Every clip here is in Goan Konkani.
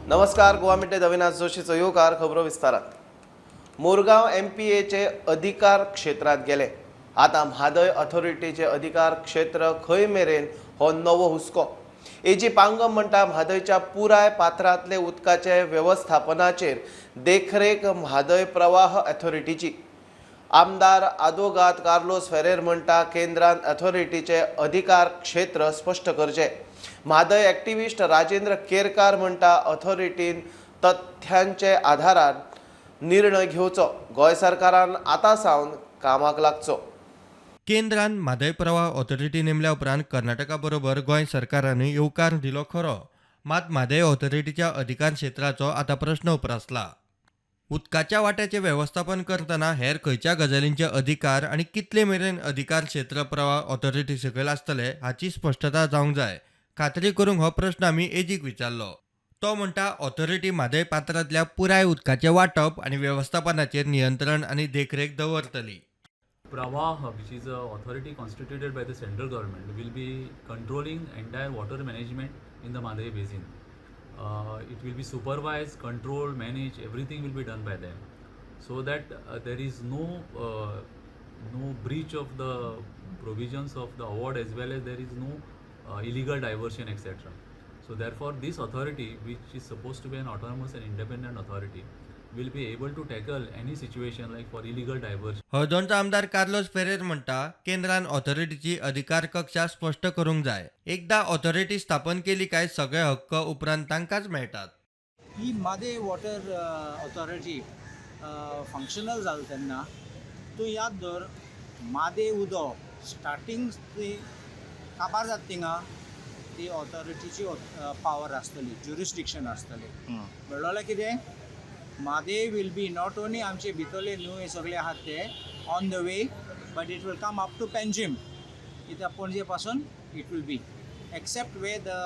नमस्कार, गोवा मिडडेत अविनाश जोशीचो येवकार. खबरो विस्तारात. मुरगांव एमपीएचे अधिकार क्षेत्रांत गेले. आतां म्हादय ऑथॉरिटीचे अधिकार क्षेत्र खंय मेरेन हो नवो हुस्को. एजी पांगम म्हणटा, म्हादयच्या पुराय पात्रांतले उदकाचे वेवस्थापनाचेर देखरेख म्हादय प्रवाह ऑथॉरिटीची. आमदार आदवोगाद कार्लोस फेरेर म्हणटा, केंद्रान ऑथॉरिटीचे अधिकार क्षेत्र स्पश्ट करचे. म्हादय एक्टिविस्ट राजेंद्र केरकार म्हणटा, ऑथॉरिटीन तथ्यांचे आधारान निर्णय घेवचो. गोंय सरकारान आतां सावन कामाक लागचो. केंद्रान म्हादय प्रवाह ऑथॉरिटी नेमल्या उपरांत कर्नाटका बरोबर गोंय सरकारानूय येवकार दिलो खरो, मात म्हादय ऑथॉरिटीच्या अधिकार क्षेत्राचो आतां प्रश्न उप्रासला. उदकाच्या वाट्याचें वेवस्थापन करतना हेर खंयच्या गजालींचे अधिकार आनी कितले मेरेन अधिकार क्षेत्र प्रवाह ऑथॉरिटी सकयल आसतले हाची स्पश्टता जावंक जाय. खात्री करूंक हो प्रश्न आमी एजीक विचारलो. तो म्हणटा, ऑथॉरिटी म्हादय पात्रांतल्या पुराय उदकाचें वांटप आनी वेवस्थापनाचेर नियंत्रण आनी देखरेख दवरतली. Pravah, which is a authority constituted by the central government, will be controlling entire water management in the Mhadei basin. It will be supervised, controlled, managed, everything will be done by them, so that there is no breach of the provisions of the award, as well as there is no illegal diversion, etc. So therefore, this authority, which is supposed to be an autonomous and independent authority, will be able to tackle any situation like for illegal diversion. हळदोणचो आमदार कार्लोस फेरेर म्हणटा, केंद्रान ऑथॉरिटीची अधिकार कक्षा स्पश्ट करूंक जाय. एकदां ऑथॉरिटी स्थापन केली काय सगळे हक्क उपरांत तांकांच मेळटात. ही म्हादय वॉटर ऑथॉरिटी फंक्शनल जाल तेन्ना तूं याद दवर, म्हादय उदक स्टार्टींग ती काबार जाता थिंगा ती ऑथॉरिटीची पावर आसतली, ज्युरिस्डिक्शन आसतलें. म्हणल्यार कितें, Mhadei will be not only आमचे भितरले न्हू सगळे आहात ते on the way, but it will come up to Panjim. कित्याक पणजे पासून it will be except where the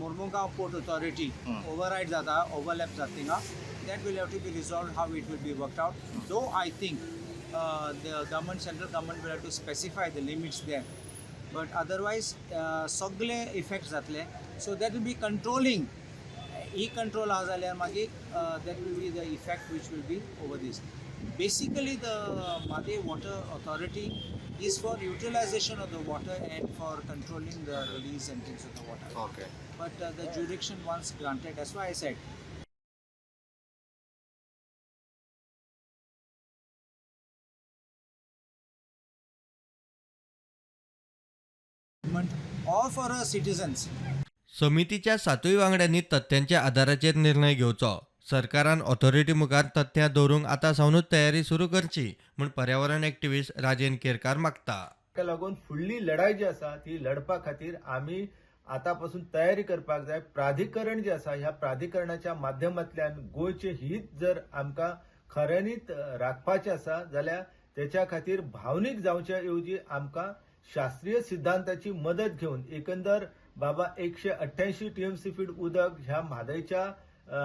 Mormugao Port Authority override जाता, ओवरलॅप जाता थिंगा. That will have to be resolved, how it will be worked out. Though I think the government, central government will have to specify the limits there, but otherwise सगळे इफेक्ट जातले. So that will be controlling. He control आहा जाल्यार मागीर that will be the effect which will be over this. Basically, the Mhadei Water Authority is for utilization of the water and for controlling the release and things of the water. But the jurisdiction once granted, that's why I said or for our citizens. समितीच्या सातूय वांगड्यांनी तथ्यांच्या आदाराचेर निर्णय घेवचो. सरकारान ऑथॉरिटी मुखार तथ्यां दवरूंक आतां सावनूच तयारी सुरू करची म्हूण पर्यावरण एक्टिविस्ट राजेंद्र केरकार मागता. ताका लागून फुडली लढाई जी आसा ती लढपा खातीर आमी आतां पासून तयारी करपाक जाय. प्राधिकरण जे आसा, ह्या प्राधिकरणाच्या माध्यमांतल्यान गोंयचें हीत जर आमकां खऱ्यांनीच राखपाचें आसा जाल्यार तेच्या खातीर भावनीक जावच्या ऐवजी आमकां शास्त्रीय सिद्धांताची मदत घेवन एकंदर बाबा 188 टीएमसी फीट उदक ह्या म्हादयच्या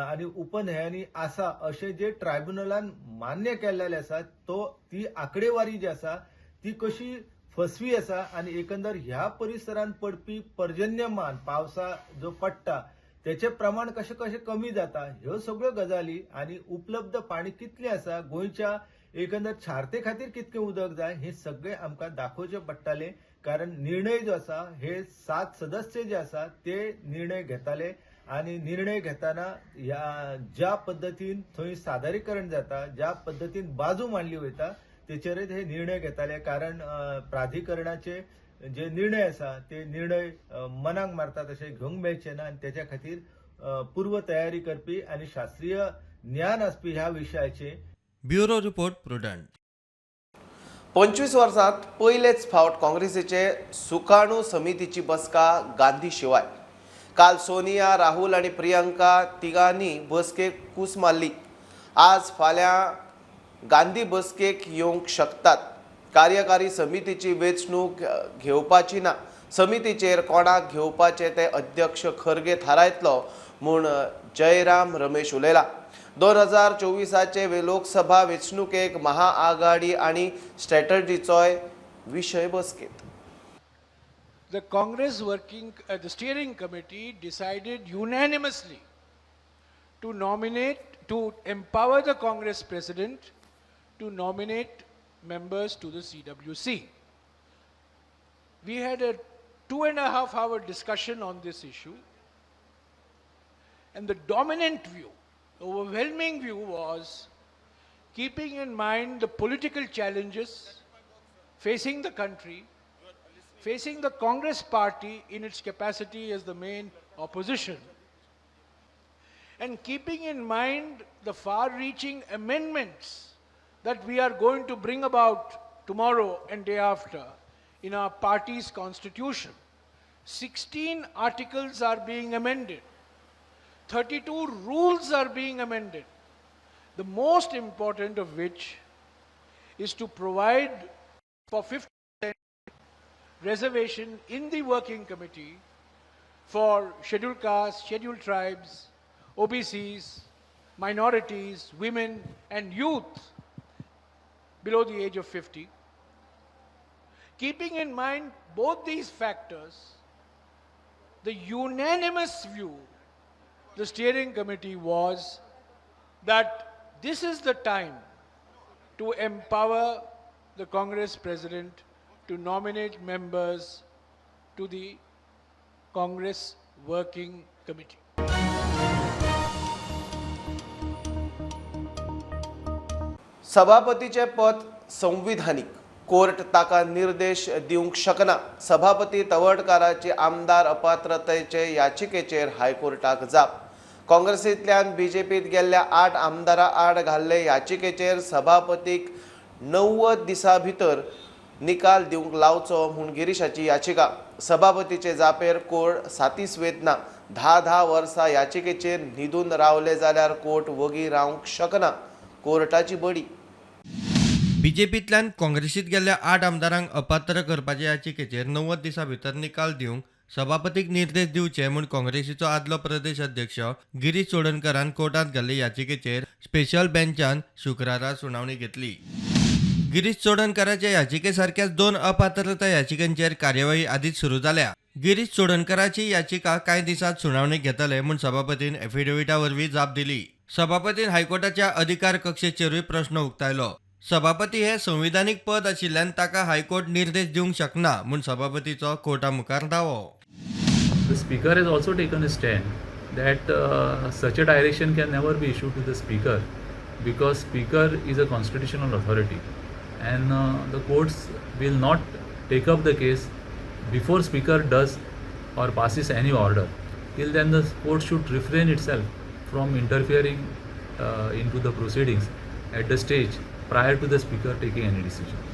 आनी उपन्हंयांनी आसा अशें जे ट्रायब्युनलान मान्य केल्लें आसा, तो ती आंकडेवारी जी आसा ती कशी फसवी आसा आनी एकंदर ह्या परिसरांत पडपी पर्जन्यमान पावसा जो पडटा तेचें प्रमाण कशें कशें कमी जाता, ह्यो सगळ्यो गजाली आनी उपलब्ध पाणी कितलें आसा, गोंयच्या एकंदर क्षारते खातीर कितकें उदक जाय, हें सगळें आमकां दाखोवचें पडटालें. कारण निर्णय जो आसा हे 7 सदस्य जे आसा ते निर्णय घेताले आनी निर्णय घेतना ह्या ज्या पद्दतीन थंय सादरीकरण जाता, ज्या पद्दतीन बाजू मांडली वयता, तेचेरच हे निर्णय घेताले. कारण प्राधिकरणाचे जे निर्णय आसा ते निर्णय मनाक मारता तशे घेवंक मेळचे ना आनी तेच्या खातीर पूर्व तयारी करपी आनी शास्त्रीय ज्ञान आसपी ह्या विशयाचे. Bureau report, prudent. 25 वर्सांत पयलेच फावट काँग्रेसीचे सुकाणू समितीची बसका गांधी शिवाय. काल सोनिया, राहुल आनी प्रियंका तिगांनी बसकेक कूस मारली. आज फाल्यां गांधी बसकेक येवंक शकतात. कार्यकारी समितीची वेंचणूक घेवपाची ना. समितीचेर कोणाक घेवपाचें तें अध्यक्ष खरगे थारायतलो म्हूण जयराम रमेश उलयला. 2024 लोकसभा वेंचणुकेक महाआघाडी आनी स्ट्रॅटर्जीचोय विशय बसकेत. The Congress working, the steering committee decided unanimously to nominate, to empower the Congress president to nominate members to the CWC. We had a 2.5-hour discussion on this issue, and the dominant view, the overwhelming view was, keeping in mind the political challenges facing the country, facing the Congress party in its capacity as the main opposition, and keeping in mind the far-reaching amendments that we are going to bring about tomorrow and day after in our party's constitution. 16 articles are being amended. 32 rules are being amended. The most important of which is to provide for 50% reservation in the working committee for scheduled castes, scheduled tribes, OBCs, minorities, women and youth below the age of 50. Keeping in mind both these factors, the unanimous view the steering committee was that this is the time to empower the Congress president to nominate members to the Congress Working Committee. सभापतीचे पद संविधानिक, कोर्ट ताका निर्देश दिवंक शकना. सभापती तवडकाराची आमदार अपात्रतेचे याचिकेचेर हायकोर्टाक जाप. काँग्रेसींतल्यान बीजेपीत गेल्ल्या 8 आमदारां आड घाल्ले याचिकेचेर सभापतीक 90 दिसां भितर निकाल दिवंक लावचो म्हूण गिरीशाची याचिका. सभापतीचे जापेर कोर्ट सातिस्वेत ना. 10-10 वर्सां याचिकेचेर न्हिदून रावले जाल्यार कोर्ट वगी रावंक शकना. कोर्टाची बडी. बीजेपींतल्यान काँग्रेसीत गेल्ल्या 8 आमदारांक अपात्र करपाचे याचिकेचेर 90 दिसां भितर निकाल दिवंक सभापतीक निर्देश दिवचे म्हूण काँग्रेसीचो आदलो प्रदेश अध्यक्ष गिरीश चोडणकरान कोर्टांत घाल्ले याचिकेचेर स्पेशल बेंचान शुक्रारा सुनावणी घेतली. गिरीश चोडणकराच्या याचिके सारक्याच 2 अपात्रता याचिकांचेर कार्यवाही आदींच सुरू जाल्या. गिरीश चोडणकराची याचिका कांय दिसांत सुनावणी घेतले म्हूण सभापतीन एफिडेविटा वरवीं जाप दिली. सभापतीन हायकोर्टाच्या अधिकार कक्षेचेरूय प्रश्न उक्तायलो. सभापती हे संविधानीक पद आशिल्ल्यान ताका हायकोर्ट निर्देश दिवंक शकना म्हूण सभापतीचो कोर्टा मुखार दावो. The speaker has also taken a stand that such a direction can never be issued to the speaker because speaker is a constitutional authority and the courts will not take up the case before speaker does or passes any order. Till then the court should refrain itself from interfering into the proceedings at the stage prior to the speaker taking any decision.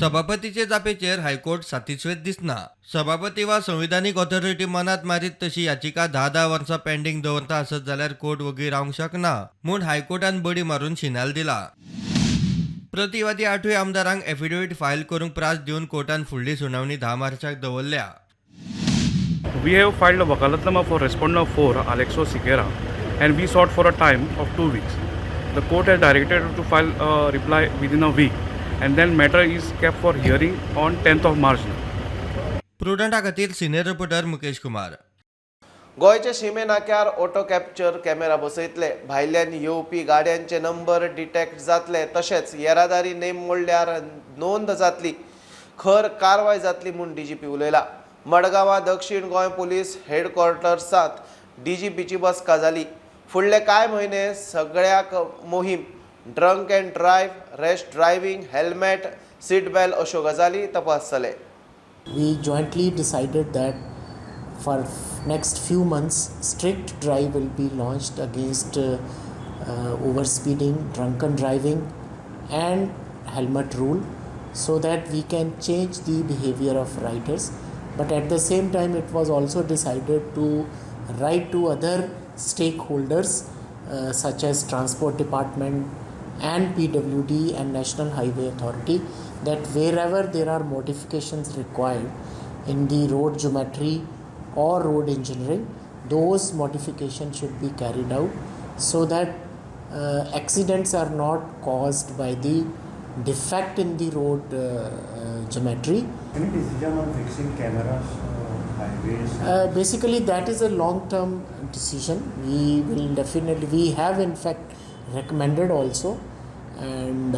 सभापतीचे जापेचेर हायकोर्ट सातिस्वेत दिसना. सभापती वा संविधानीक ऑथॉरिटी मनात मारीत तशी याचिका 10-10 वर्सां पेंडींग दवरता आसत जाल्यार कोर्ट वगी रावंक शकना म्हूण हायकोर्टान बडी मारून शिनाल दिला. प्रतिवादी 8 आमदारांक एफिडेवीट फायल करूंक प्रास दिवन कोर्टान फुडली सुनावणी 10 मार्चाक दवरल्या. We have filed a vakalatnama for respondent 4 Aleixo Sequeira and we sought for a time of 2 weeks. The court has directed to file a reply within a week and then matter is kept for hearing on 10th of March. प्रुडंटा खातीर सिनियर रिपोर्टर मुकेश कुमार. गोंयचे शिमे नाक्यार ऑटो कॅप्चर कॅमेरा बसयतले. भायल्यान येवपी गाड्यांचे नंबर डिटेक्ट जातले, तशेंच येरादारी नेम मोडल्यार नोंद जातली, खर कारवाय जातली म्हूण डीजीपी उलयला. मडगांवां दक्षिण गोंय पुलीस हेडक्वॉर्टर्सांत डीजीपीची बसका जाली. फुडले कांय म्हयने सगळ्याक मोहीम drunk and drive, rash driving, helmet, seat belt अश्यो गजाली तपासतले. We jointly decided that for next few months strict drive will be launched against overspeeding, drunken driving and helmet rule, so that we can change the behavior of riders. But at the same time it was also decided to write to other stakeholders such as Transport Department and PWD and National Highway Authority that wherever there are modifications required in the road geometry or road engineering, those modifications should be carried out so that accidents are not caused by the defect in the road geometry. Any decision on fixing cameras on highway? plates? Basically, that is a long-term decision. We will definitely, we have in fact recommended also, and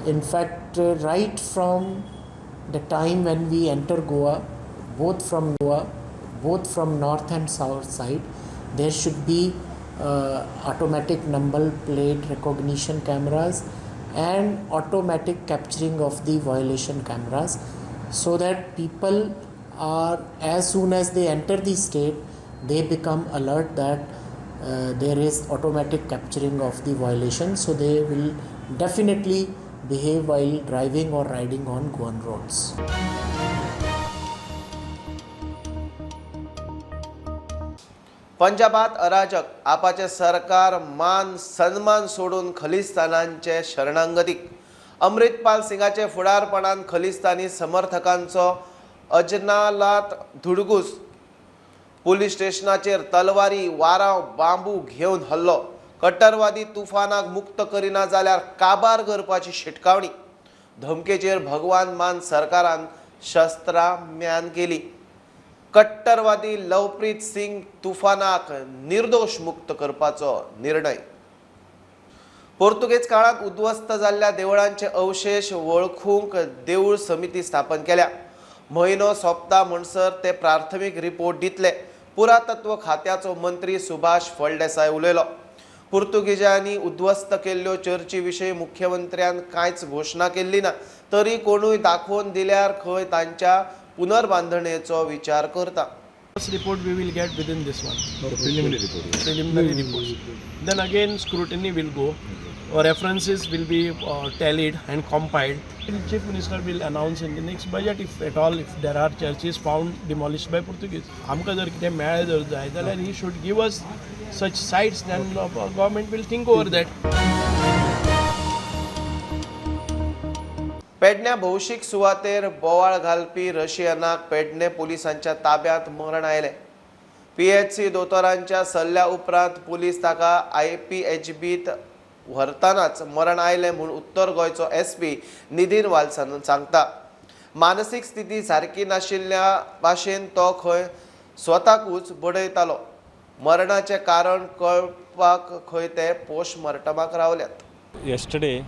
in fact right from the time when we enter Goa, both from north and south side, there should be automatic number plate recognition cameras and automatic capturing of the violation cameras, so that people are, as soon as they enter the state, they become alert that there is automatic capturing of the violation, so they will definitely behave while driving or riding on Goan roads. पंजाबात अराजक, आपाचे सरकार मान सन्मान सोडून खलिस्तानांचे शरणांगतीक. अमृतपाल सिंगाचे फुडारपणान खलिस्तानी समर्थकांचो अजनालात धुडगूस, पुलीस स्टेशनाचेर तलवारी, वाराव, बांबू घेवन हल्लो. कट्टरवादी तुफानाक मुक्त करिना जाल्यार काबार करपाची शिटकावणी. धमकेचेर भगवान मान सरकारान शस्त्रां म्यान केली. कट्टरवादी लवप्रीत सिंग तुफानाक निर्दोष मुक्त करपाचो निर्णय. पोर्तुगेज काळांत उद्ध्वस्त जाल्ल्या देवळांचे अवशेष वळखूंक देवूळ समिती स्थापन केल्या. म्हयनो सोंपता म्हणसर ते प्राथमीक रिपोर्ट दितले. पुरातत्व खात्याचो मंत्री सुभाष फळदेसाय उलयलो. पुर्तुगेजांनी उद्ध्वस्त केल्ल्यो चर्ची विशीं मुख्यमंत्र्यान कांयच घोशणा केल्ली ना, तरी कोणूय दाखोवन दिल्यार खंय तांच्या पुनर्बांधणेचो विचार करता. First report we will get within this one. Preliminary report. Preliminary reports. Then again scrutiny will go. References will be tallied and compiled. The Chief Minister will announce in the next budget, if at all, if there are churches found demolished by Portuguese. आमकां जर कितें मेळ्ळें जर जाय जाल्यार he should give us such sites, then government will think over that. पेडण्या भौशीक सुवातेर बोवाळ घालपी रशियनाक पेडणे पोलिसांच्या ताब्यात मरण आयलें. पीएचसी दोतोरांच्या सल्ल्या उपरांत पुलीस ताका आयपीएचबीत व्हरतनाच मरण आयलें म्हूण उत्तर गोंयचो एसपी निधीन वाल्सन सांगता. मानसीक स्थिती सारकी नाशिल्ल्या भाशेन तो खंय स्वताकूच बडयतालो. मरणाचें कारण कळपाक खंय ते पोस्टमार्टमाक रावल्यात. Yesterday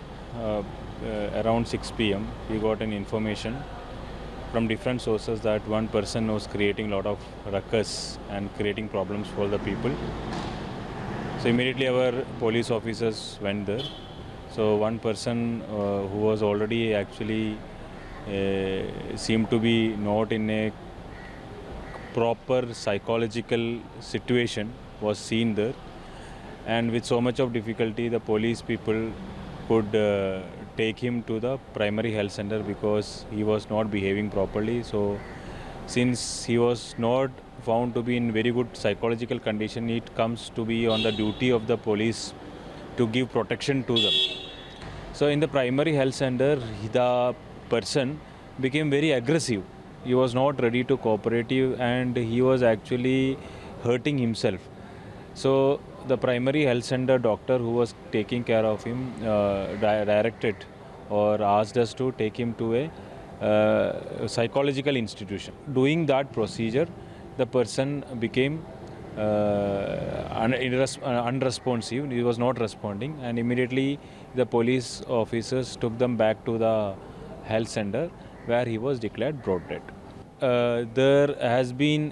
around 6 p.m. we got an information from different sources that one person was creating lot of ruckus and creating problems for the people. So immediately our police officers went there. So one person who was already actually seemed to be not in a proper psychological situation was seen there, and with so much of difficulty the police people could take him to the primary health center because he was not behaving properly. So since he was not found to be in very good psychological condition, it comes to be on the duty of the police to give protection to them. So in the primary health center, the person became very aggressive. He was not ready to cooperative and he was actually hurting himself. So the primary health center doctor who was taking care of him directed or asked us to take him to a psychological institution. Doing that procedure, the person became unresponsive. He was not responding, and immediately the police officers took them back to the health center where he was declared brought dead. There has been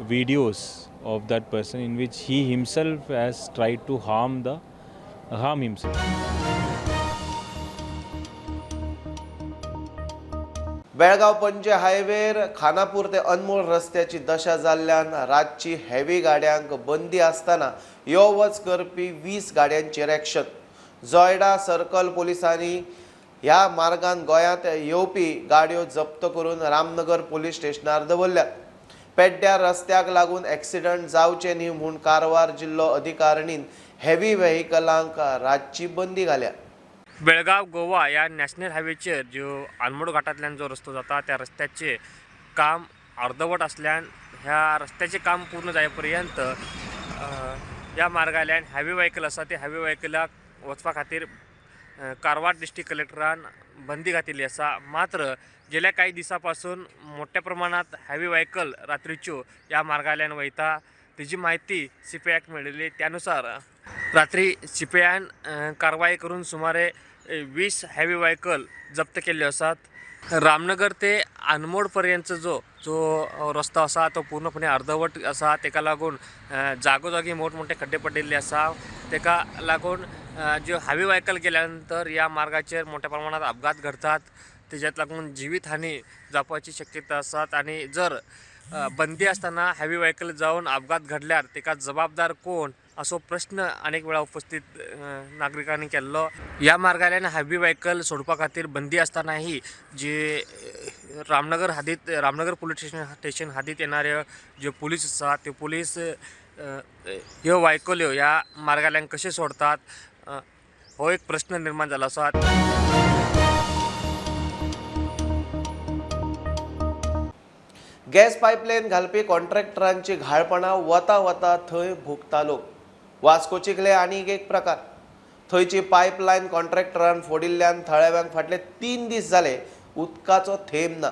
videos of that person in which he himself has tried to harm himself. Belgaum Panaji हायवेर Khanapur ते अनमोल रस्त्याची दशा जाल्ल्यान रातची हेवी गाड्यांक बंदी आसतना यो वच करपी 20 गाड्यांचेर एक्शन. जोयडा सर्कल पोलिसांनी ह्या मार्गान गोंयांत येवपी गाडयो जप्त करून रामनगर पोलीस स्टेशनार दवरल्यात. पेड्ड्यार रस्त्याक लागून एक्सिडंट जावचे न्ही म्हूण कारवार जिल्लो अधिकारणीन हेवी व्हेकलांक रातची बंदी घाल्या. बेळगांव गोवा ह्या नॅशनल हायवेचेर ज्यो आनमोड घाटांतल्यान जो रस्तो जाता त्या रस्त्याचें काम अर्दवट आसल्यान ह्या रस्त्याचें काम पूर्ण जाय पर्यंत ह्या मार्गांतल्यान हेवी व्हेकल आसा ते हेवी व्हेकलाक वचपा खातीर कारवार डिस्ट्रिक्ट कलेक्टरान बंदी घातिल्ली आसा। मात्र गेल्या काही दिसां पासून मोठ्या प्रमाणात हेवी व्हेकल रात्रीच्यो ह्या मार्गांतल्यान वयता तेजी म्हायती सीपीआयक मेळिल्ली। त्यानुसार रात्री सीपीआयन कारवाई करून सुमारे 20 हेवी व्हेकल जप्त केल्ल्यो आसात। रामनगर ते आनमोड पर्यंत जो जो रस्तो आसा तो पूर्णपणे अर्धवट आसा, तेका लागून जागोजागी मोठमोठे खड्डे पडिल्ले आसा। तेका लागून ज्यो हेवी व्हेकल गेल्या नंतर ह्या मार्गाचेर मोठ्या प्रमाणात अपघात घडतात, तेज्यात लागून जिवीत हानी जावपाची शक्यता आसात। आनी जर बंदी आसतना हेवी व्हेकल जावन अपघात घडल्यार तेका जबाबदार कोण असो प्रश्न अनेक वेळा उपस्थित नागरिकांनी केल्लो। ह्या मार्गांतल्यान हेवी व्हेकल सोडपा खातीर बंदी आसतनाही जे रामनगर हादीत रामनगर पुलीस स्टेशन हादीत येणारे जे पुलीस आसा ते पुलीस ह्यो व्हेकल्यो ह्या मार्गांतल्यान कशे सोडतात हो एक प्रश्न निर्माण जाला आसा। गॅस पायपलायन घालपी कॉन्ट्रॅक्टरांची घाळपणां वता वता थंय भोगता लोक। वास्को चिखले आनीक एक प्रकार, थंयची पायपलायन कॉन्ट्रॅक्टरान फोडिल्ल्यान थळाव्यांक फाटले 3 दीस जाले उदकाचो थेंब ना।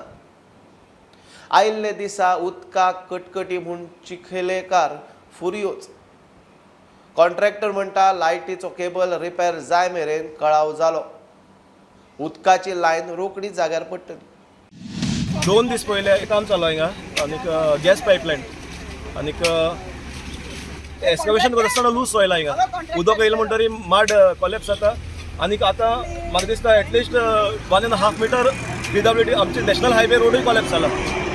आयिल्ले दिसा उदकाक कटकटी म्हूण चिखलेकार फुरयोच। कॉन्ट्रॅक्टर म्हणटा लायटीचो केबल रिपेर जाय मेरेन कळाव जालो, उदकाची लायन रोखडी जाग्यार पडटली। 2 दीस पयले काम चालू हिंगा आनीक गॅस पायपलायन आनीक एक्सकवेशन करता आसतना लूज सॉयल हिंगा उदक येयलें म्हणटरी माड कॉलेप्स जाता आनीक आतां म्हाका दिसता एटलिस्ट 1.5 मिटर PWD आमचे नॅशनल हायवे रोडूय कॉलेप्स जाला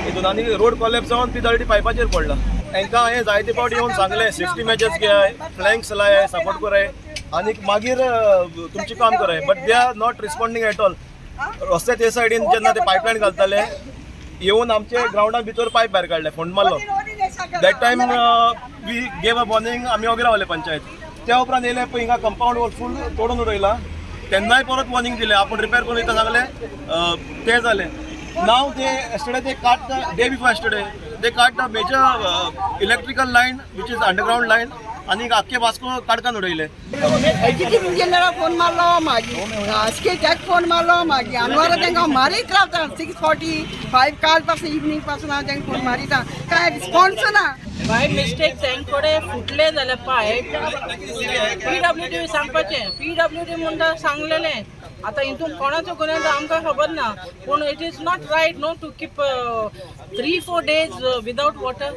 हितून आनी रोड कॉलेप्स जावन PWD पायपाचेर पडला। हांकां हांवें जायते फावट येवन सांगलें सेफ्टी मेजर्स घेयाय, फ्लँक्स लाय, सपोर्ट कराय आनीक मागीर तुमचें काम कराय, but they are not responding at all. रस्त्या ते सायडीन जेन्ना ते पायपलायन घालताले येवन आमचे ग्रावंडा भितर पायप भायर काडले, फोंड मारलो। That time we gave a warning, आमी ओगे रावले पंचायत। त्या उपरांत येयले पळय हिंगा कंपावंड वॉल फूल तोडून उडयला, तेन्नाय परत वॉर्निंग दिलें आपूण रिपेर करून दिता सांगलें, तें जालें। नाव ते yesterday they cut the day before yesterday they cut the major electrical line which is underground line आनी आख्खे वास्को काडकान उडयले। एग्जीक्यूटिव इंजिनियराक फोन मारलो, मागीर स्टेटाक फोन मारलो, मागीर आनवरा तांकां मारीत रावता 6:45 काल पासून इवनींग पासून हांव तांकां फोन मारिता, कांय रिस्पॉन्स ना। बाय मिस्टेक तांचे फुटले जाल्यार पायप PWD सांगपाचें, PWD म्हणटा सांगलेलें। आतां हितून कोणाचो गुन्यांव आमकां खबर ना, पूण it is not right no to keep 3-4 days without water.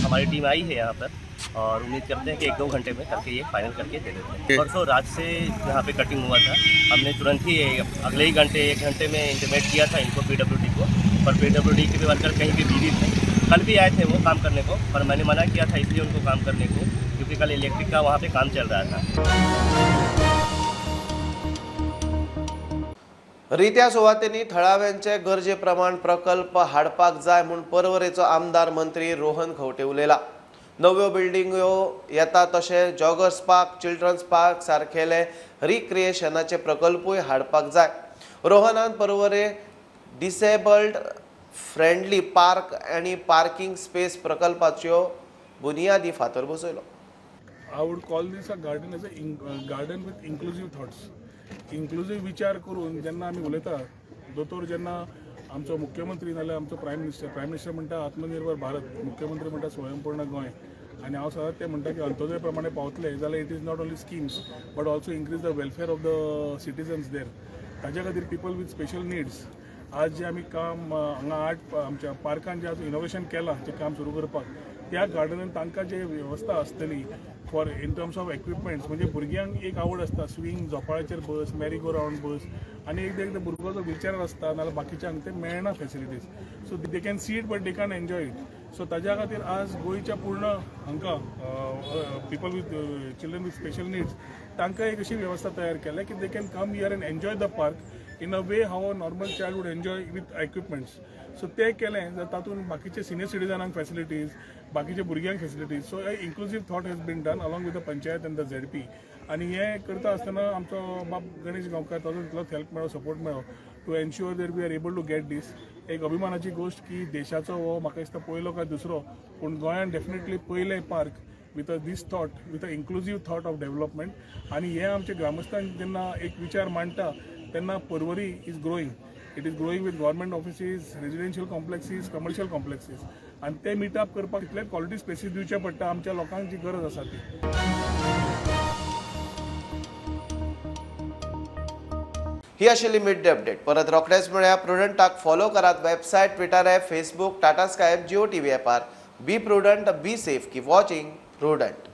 हमारी टीम आई है यहाँ पर और उम्मीद करते हैं कि 1-2 घंटे में करके ये फाइनल करके दे देते हैं। परसों रात से यहाँ पे कटिंग हुआ था, हमने तुरंत ही अगले ही घंटे 1 घंटे में इंटीमेट किया था इनको PWD को, पर PWD के भी वर्कर कहीं भी बिजी थे। कल भी आए थे वो काम करने को, पर मैंने मना किया था इसलिए उनको काम करने को, क्योंकि कल इलेक्ट्रिक का वहाँ पर काम चल रहा था। रित्या सुवातेंनी थळाव्यांचे गरजे प्रमाण प्रकल्प हाडपाक जाय म्हूण पर्वरेचो आमदार मंत्री रोहन खंवटे उलयला। नव्यो बिल्डिंग्यो येता तशें जॉगर्स पार्क, चिल्ड्रन्स पार्क सारकेले रिक्रिएशनाचे प्रकल्पूय हाडपाक जाय। रोहनान पर्वरे डिसेबल्ड फ्रेंडली पार्क आनी पार्किंग स्पेस प्रकल्पाच्यो बुनियादी फातर बसयलो। I would call this a garden as a garden with inclusive thoughts. Inclusive विचार करून जेन्ना आमी उलयता, दोतोर जेन्ना आमचो मुख्यमंत्री नाल्यार आमचो प्रायम मिनिस्टर म्हणटा आत्मनिर्भर भारत, मुख्यमंत्री म्हणटा स्वयंपूर्ण गोंय, आनी हांव सदांच ते म्हणटा की अंत्योदय प्रमाणे पावतले जाल्यार it is not only schemes but also increase the welfare of the citizens there. ताज्या खातीर पिपल विथ स्पेशल निड्स आज जे आमी काम हांगा आर्ट आमच्या पार्कान जे आज इनोवेशन केलां, जें काम सुरू करपाक, त्या गार्डनान तांकां जे वेवस्था आसतली for in terms of equipments, म्हणजे भुरग्यांक एक आवड आसता स्विंग, झोपाळ्याचेर बस, मॅरी गो रावंड बस, आनी एकदां एकदां भुरगो जो व्हिलचेरार आसता नाल्यार बाकीच्यांक ते मेळना facilities, so they can see it but they can enjoy it. So ताज्या खातीर आज गोंयच्या पूर्ण हांकां people with children with special needs तांकां एक अशी वेवस्था तयार केल्या की they can come here and enjoy the park in a way how a normal child would enjoy with equipments. So ते केलें जाल्यार तातूंत बाकीचे सिनियर सिटीजनांक फॅसिलिटीज, बाकीचे भुरग्यांक facilities, so a inclusive thought has been done along with the panchayat and the ZP. आनी हें करता आसतना आमचो बाब गणेश गांवकार ताजो तितलोच हेल्प मेळ्ळो, सपोर्ट मेळ्ळो to ensure that we are able to get this. एक अभिमानाची गोश्ट की देशाचो हो म्हाका दिसता पयलो काय दुसरो, पूण गोंयांत डेफिनेटली पयलें park with a this thought, with a inclusive thought of development. आनी हे आमचे ग्रामस्थांक जेन्ना एक विचार मांडटा तेन्ना Porvorim is growing. It is growing with government offices, residential complexes, commercial complexes, आनी ते मिटअप करपाक तितले क्वॉलिटी स्पेसीस दिवचे पडटा आमच्या लोकांक जी गरज आसा ती. ही आशिल्ली मिड डे अपडेट. परत रोखडेच मेळया. प्रुडंटाक फॉलो करात website, Twitter app, Facebook, Tata Sky app, Jio TV ॲपार. Be prudent, be safe, keep watching Prudent.